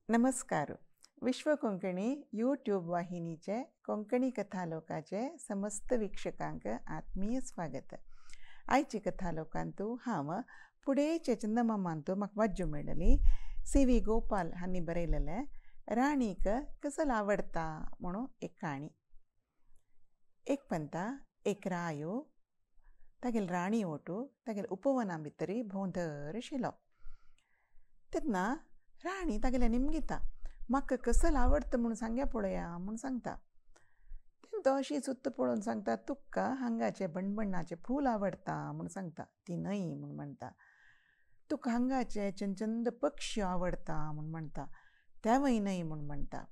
नमस्कार. विश्व कोंकणी यूट्यूब वाहिनीचे कोंकणी कथालोकाचे समस्त वीक्षकांक आत्मीय स्वागत. आयचे कथालोकांतू हांव पुढेचे चंदमामांतू म्हाका वाज्यो मेळ्ळी सी व्ही गोपाल हांणी बरयलेलें राणीक कसल आवडटा म्हणून एक काणी. एक पंता एक रायो तागेल राणी ओटू तागेल उपवना भितरी भोंवतर आशिल्लो. तेन्ना राणी तागेल्या निमगिता म्हाका कसल आवडटा म्हूण सांग्या पळया म्हूण सांगता. तेन्ना तो अशी सुत्त पळोवन सांगता तुका हांगाचें बणबणाचें फूल आवडटा म्हूण सांगता. ती न्हय म्हूण म्हणटा. तुका हांगाचे चंदचंद पक्षी आवडटा म्हूण म्हणटा. तेवूय न्हय म्हूण म्हणटा.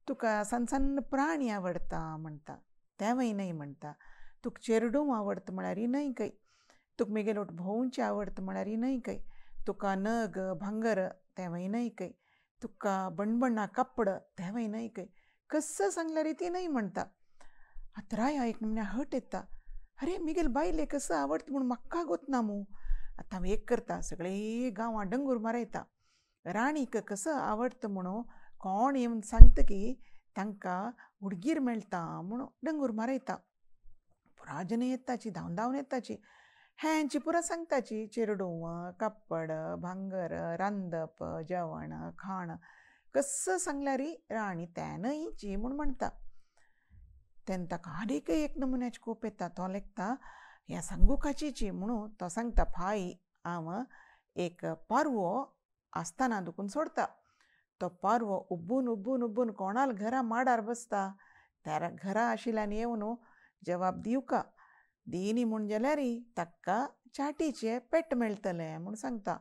तुका सान सान प्राणी आवडटा म्हणटा. तेवूय न्हय म्हणटा. तुका चेरडूं आवडटा म्हळ्यार न्हय खंय. तुका मेगेलोट भोंवचें आवडटा म्हळ्यार न्हय खंय. तुका नग भांगर तेवूय न्हय खंय. तुका बणबणा कापड तेवूय न्हय खंय. कसं सांगल्यार ती न्हय म्हणटा. आतां राया एक नमन्या हट येता. अरे मिगेल बायले कसं आवडटा म्हूण म्हाका गोतना मू. आतां हांव एक करता सगळे गांवां डंगूर मारयता. राणीक कसं आवडटा म्हणून कोण येवन सांगता की तांकां हुडगीर मेळटा म्हूण डंगूर मारयता. पुरा जन येताची धांवन धांवन येताची हेंची पुरा सांगताची चेरडूं कापड भांगर रांदप जेवण खाण कसं सांगल्यार राणी तें न्हयची म्हूण म्हणटा. तेन्ना ताका आनीकय एक नमुन्याची कोप येता. तो लेखता ह्या सांगुकाचीची म्हणून तो सांगता फाय हांव एक पारवो आसतना दुखून सोडता. तो पारवो उब्बून उब्बून उब्बून कोणाल घरा माडार बसता त्या घरा आशिल्ल्यान येवन जवाब दिवका दिनी म्हूण जाल्यार ताका चाटीचें पेट मेळटलें म्हूण सांगता.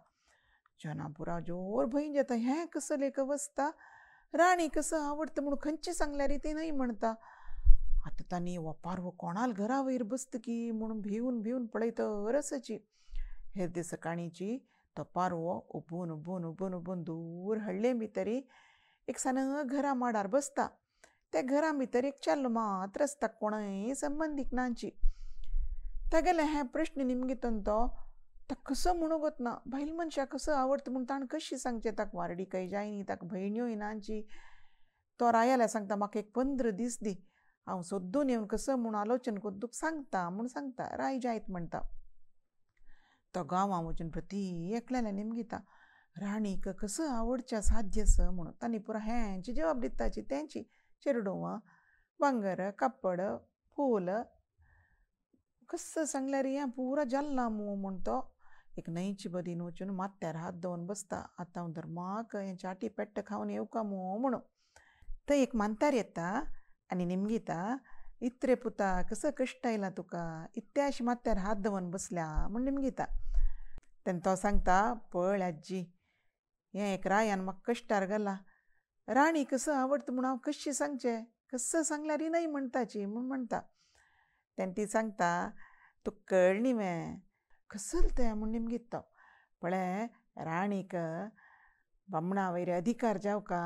जना पुरा जोर भंय जाता. हें कसलें एक अवस्था राणी कसं आवडटा म्हूण खंयची सांगल्यार ती न्हय म्हणटा. आतां तांणी हो पारवो कोणाल घरा वयर बसता की म्हूण भिवन भिवन पळयतर आसाची. हेर दीस सकाळींची तो पारवो उबून उबून उबून उबून दूर हळ्ळे भितरी एक सान घरा माडार बसता. त्या घरा भितर एक चेल्लो मात्र आसता कोणय संबंदीक नाची. तागेलें हें प्रश्न निमगितून तो ताका कसो म्हणूंक वतना बायल मनशाक कसो आवडटा म्हूण ताणें कशी सांगचें. ताका वारडीकय जायनी ताका भयण्योय नाची. तो रायाल्या सांगता म्हाका एक 15 दीस दी हांव सोदून येवन कसो म्हूण आलोचन करून तुका सांगता म्हूण सांगता. राय जायत म्हणटा. तो गांवां वचून प्रती एकल्याल्या निमगिता राणीक कसो आवडच्या साध्य आसा म्हणून. तांणी पुरा हेंची जवाब दिताची तेंची चेरडूं भांगर कापड फूल कसं सांगल्यार हें पुरा जाल्लां मू म्हूण तो एक न्हंयची बदीन वचून माथ्यार हात दवरून बसता. आतां हांव धर्माक हें चाटी पेट्ट खावन येवका मू म्हणून. थंय एक मांतार येता आनी निमगिता इतरे पुता कसो कश्ट आयला तुका इत्याशी माथ्यार हात दवरून बसल्या म्हूण निमगिता. तेन्ना तो सांगता पळय आजी हें एक रायान म्हाका कश्टार घाला. राणी कसं आवडटा म्हूण हांव कशी सांगचें कसं सांगल्यार न्हय म्हणटाची म्हूण म्हणटा. तेन्ना ती सांगता तुका कळ्ळी मगे कसल तें म्हूण निमगीत तो पळय राणीक बामणा वयर अधिकार जावका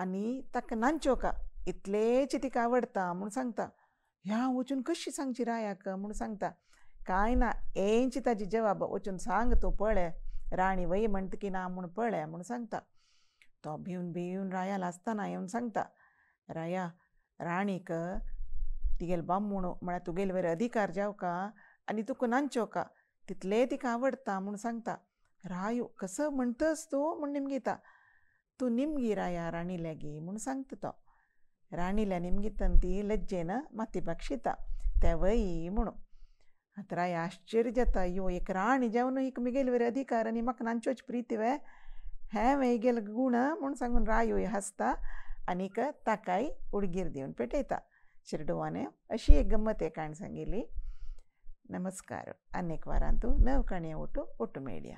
आनी ताका नांचोका इतलेंच तिका आवडटा म्हूण सांगता. ह्या वचून कशी सांगची रायाक म्हूण सांगता. कांय ना हेंची ताजी जवाब वचून सांग तूं पळय राणी वय म्हणटा की ना म्हूण पळय म्हूण सांगता. तो भिवन भिवन रायाल आसतना येवन सांगता राया राणीक तिगेल बामूण म्हळ्यार तुगेले वयर अधिकार जावका आनी तुका नांचोका तितलें तिका आवडटा म्हूण सांगता. रायो कसो म्हणटस तूं म्हूण निमगिता. तूं निमगी राया राणी लागीं म्हूण सांगता तो. राणील्या निमगितन ती लज्जेन माती बक्षिता ते वय म्हणून. आतां राया आश्चर्य जाता यो एक राणी जावन एक मिगेले वयर अधिकार आनी म्हाका नांचोच प्रिती वे हें वेगेल गूण म्हूण सांगून रायोय हांसता आनीक ताकाय उडगीर दिवन पेटयता. चेरडुवाने अशी एक गम्मत एक काणी सांगिल्ली. नमस्कार. आनी एक वारांतू नव काणयो ओटू ओटू मेळया.